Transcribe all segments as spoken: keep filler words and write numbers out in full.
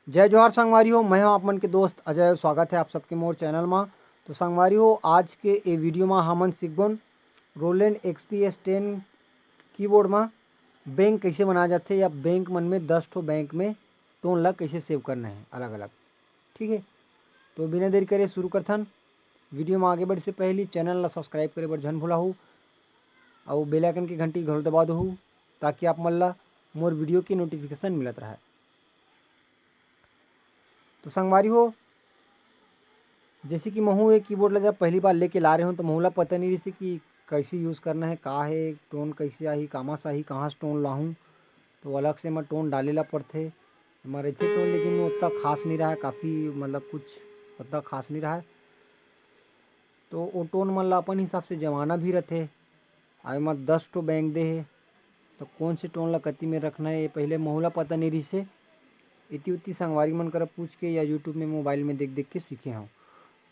जय जोहार संगवारी हो, मैं हूं आप मन के दोस्त अजय। स्वागत है आप सबके मोर चैनल मा। तो संगवारी हो, आज के ए वीडियो मा हमन सीखबोन Roland X P S ten keyboard मा बैंक कैसे बनाया जाथे या बैंक मन में दस ठो बैंक में टोन ला कैसे सेव करना है अलग अलग। ठीक है, तो बिना देरी करे शुरू करथन। वीडियो मा आगे बढ़े से पहले चैनल ला सब्सक्राइब करे बर झन भुलाहू, अउ बेल आइकन के घंटी घलो दबा दहू, ताकि आप मन ला मोर वीडियो के नोटिफिकेशन मिलत रहे। तो संगवारी हो, जैसे कि महू ये कीबोर्ड ला जब पहली बार लेके ला रहे हूँ, तो महू ला पता नहीं रहिसे कि कैसे यूज़ करना है, का है, टोन कैसे आही, कामा से आही, कहाँ से टोन लाहूँ। तो अलग से मैं टोन डाले ला पड़थे। मैं रहिथे टोन, लेकिन वो उतना खास नहीं रहा है, काफ़ी मतलब कुछ उतना खास नहीं रहा है। तो वो टोन मन ला अपन हिसाब से जमाना भी रथे। अब एमा दस ठो बैंक दे हे, तो कौन से टोन ला कति में रखना है, ये पहले महू ला पता नहीं रहिसे। इति उति संगवारी मन करा पूछ के या YouTube में, मोबाइल में देख देख के सीखे हूँ।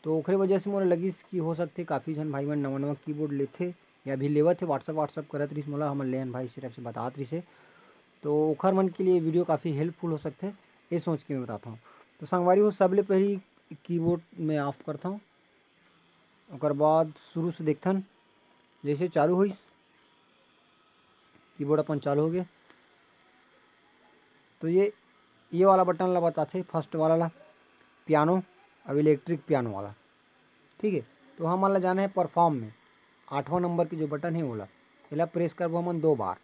तो ओखरे वजह से मोला लगिस कि हो सकथे काफ़ी झन भाई मन नवा नवा कीबोर्ड लेथे या भी लेवत हे, WhatsApp WhatsApp करत रहिस मोला, हमर लेन भाई इस टाइप से बतात रहिसे। तो ओखर मन के लिए वीडियो काफ़ी हेल्पफुल हो सकथे, ये सोच के मैं बताता हूँ। तो संगवारी हो, सबले पहली कीबोर्ड में ऑफ करता हूँ, ओकर बाद शुरू से देखथन, जैसे चालू होइस, कीबोर्ड अपन चालू हो गए। तो ये ये वाला बटन ला बताथे, फर्स्ट वाला ला, पियानो, अब इलेक्ट्रिक पियानो वाला। ठीक है, तो हमन ला जाना है परफॉर्म में, आठवां नंबर के जो बटन है, ओला, एला प्रेस करबो हमन दो बार।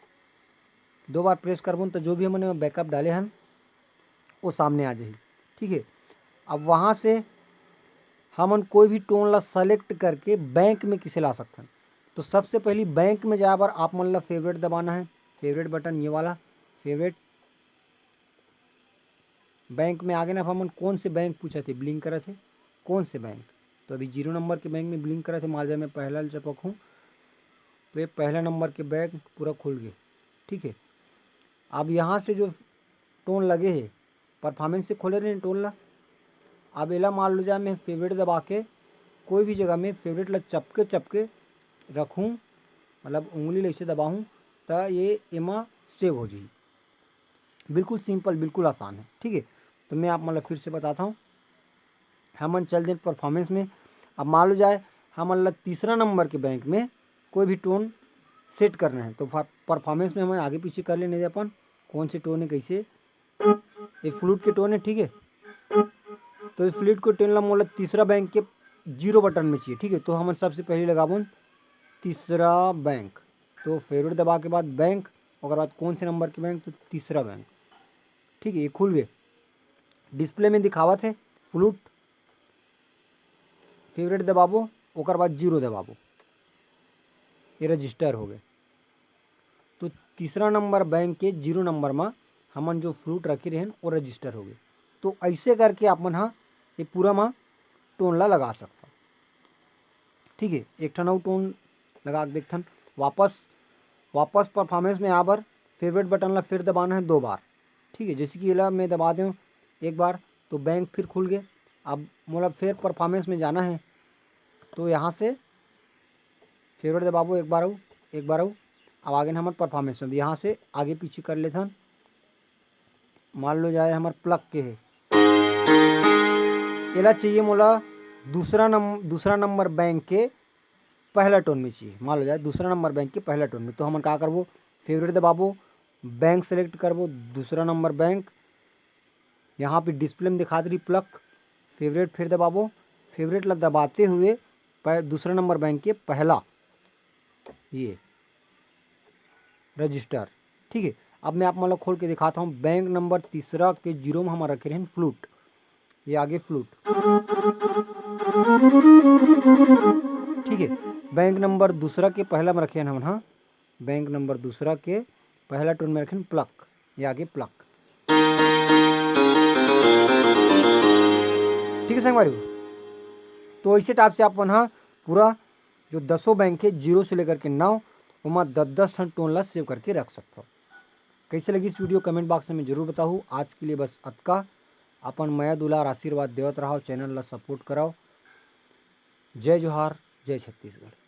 दो बार प्रेस करबो न, तो जो भी हमन बैकअप डाले हन, वो सामने आ जाही। ठीक है, अब वहाँ से हमन कोई भी टोन ला सेलेक्ट करके बैंक में किसे ला सकथन। तो सबसे पहली बैंक में जाए बर आप मन ला फेवरेट दबाना है, फेवरेट बटन ये वाला, फेवरेट। बैंक में आगे ना, हमन कौन से बैंक पूछा थे, ब्लिंक करा थे, कौन से बैंक। तो अभी जीरो नंबर के बैंक में ब्लिंक करा थे, मान लो मैं पहला चपक हूँ, तो ये पहला नंबर के बैंक पूरा खुल गए। ठीक है, अब यहाँ से जो टोन लगे है, परफॉर्मेंस से खोले रहे टोन ला। अब एला मान लो जाए मैं फेवरेट दबा के कोई भी जगह में फेवरेट ला चपके चपके रखूँ, मतलब उंगली ला ऐसे दबाऊँ, तो ये एमा सेव हो जाई। बिल्कुल सिंपल, बिल्कुल आसान है। ठीक है, तो मैं आप मतलब फिर से बताता हूँ, हमन चल दें परफॉर्मेंस में। अब मान लो जाए हमन ला तीसरा नंबर के बैंक में कोई भी टोन सेट करना है, तो परफॉर्मेंस में हमन आगे पीछे कर लेने दे अपन, कौन से टोन है, कैसे। ये फ्लूट के टोन है, ठीक है। तो ये फ्लूट के टोन ला मोला तीसरा बैंक के जीरो बटन में चाहिए, ठीक है। तो हमन सबसे पहले लगाबो तीसरा बैंक। तो फेवरेट दबा के बाद बैंक, ओकर बाद कौन से नंबर के बैंक, तो तीसरा बैंक। ठीक है, ये खुल गए। डिस्प्ले में दिखावत है फ्लूट। फेवरेट दबाबो, ओकर बाद जीरो दबाबो, ये रजिस्टर हो गए। तो तीसरा नंबर बैंक के जीरो नंबर मा हमन जो फ्लूट रखे रहेन, वो रजिस्टर हो गए। तो ऐसे करके आप मन हा ये पूरा मा टोन ला लगा सकता। ठीक है, एक ठन अउ टोन लगा के देखथन। वापस, वापस परफॉर्मेंस में आए बर फेवरेट बटन ला फिर दबाना है दो बार। ठीक है, जैसे कि एला मैं दबा दें एक बार, तो बैंक फिर खुल गए। अब मोला फिर परफॉर्मेंस में जाना है, तो यहाँ से फेवरेट दबाबो एक बार अउ, एक बार अउ। अब आगे हमन परफॉर्मेंस में, यहाँ से आगे पीछे कर लेथन। मान लो जाए हमर प्लक के है, एला चाहिए मोला दूसरा नम-, दूसरा नंबर बैंक के पहला टोन में चाहिए। मान लो जाए दूसरा नंबर बैंक के पहला टोन में, तो हमन का करबो, फेवरेट दबाबो, बैंक सेलेक्ट करबो, दूसरा नंबर बैंक, यहाँ पे डिस्प्ले में दिखात रही प्लक, फेवरेट फिर दबाबो। फेवरेट ला दबाते हुए पह-, दूसरा नंबर बैंक के पहला ये रजिस्टर। ठीक है, अब मैं आप मन ला खोल के दिखाता हूँ। बैंक नंबर तीसरा के जीरो में हमन रखे रहेन फ्लूट, ये आगे फ्लूट। ठीक है, बैंक नंबर दूसरा के पहला में रखे हन हमन, हाँ, बैंक नंबर दूसरा के पहला टोन में रखेन प्लक, ये आगे प्लक। ठीक है संगवारी हो, तो ऐसे टाइप से आप मन हा पूरा जो दसों बैंक है, जीरो से लेकर के नौ, ओमा दस दस ठन टोन ला सेव करके रख सकथव। कैसे लगी इस वीडियो, कमेंट बॉक्स में जरूर बताहू। आज के लिए बस अतका। अपन मया दुलार आशीर्वाद देवत रहो, चैनल ला सपोर्ट कराओ। जय जोहार, जय छत्तीसगढ़।